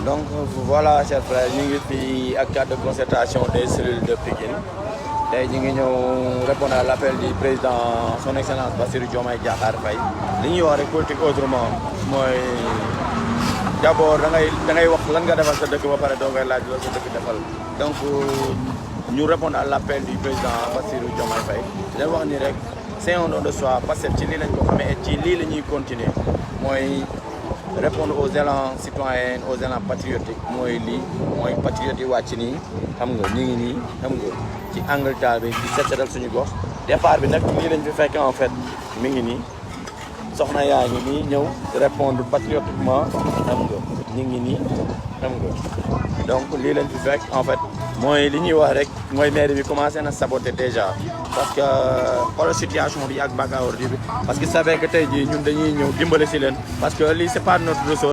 Donc voilà, chers frères, ñu ngi fii ak cadre de concertation des cellules de Pikine tey ñu ngi ñëw répondre à l'appel du président son excellence Bassirou Diomaye Diakhar Faye. li ñuy wax rek politique autrement mooy d'abord da ngay wax lan nga defal sa dëkk ba pare doo ngay laaj la sa dëkk defal. Donc ñu répondre à l'appel du président Bassirou Diomaye Faye dañ wax ni rek c'est un don de soi parce que ci lii lañ ko xamee et ci lii la ñuy continuer mooy répondre aux élans citoyens aux élans patriotiques mooy lii mooy patriote yi wàcc nii xam nga ñu ngi nii xam nga ci Angleterre bi di seetal suñu gox départ bi nag lii lañ fi fekk en fait mi ngi nii soxna yaa ngi nii ñëw répondre patriotiquement xam nga ñu ngi nii xam nga donc lii lañ fi fekk en fait mooy li ñuy wax rek mooy maire bi commencé na saboter déjà parce que xoolal situation bi ak Bakar bi parce que savait que tey jii ñun dañuy ñëw dimbale si leen parce que lii c'est pas notre ressort.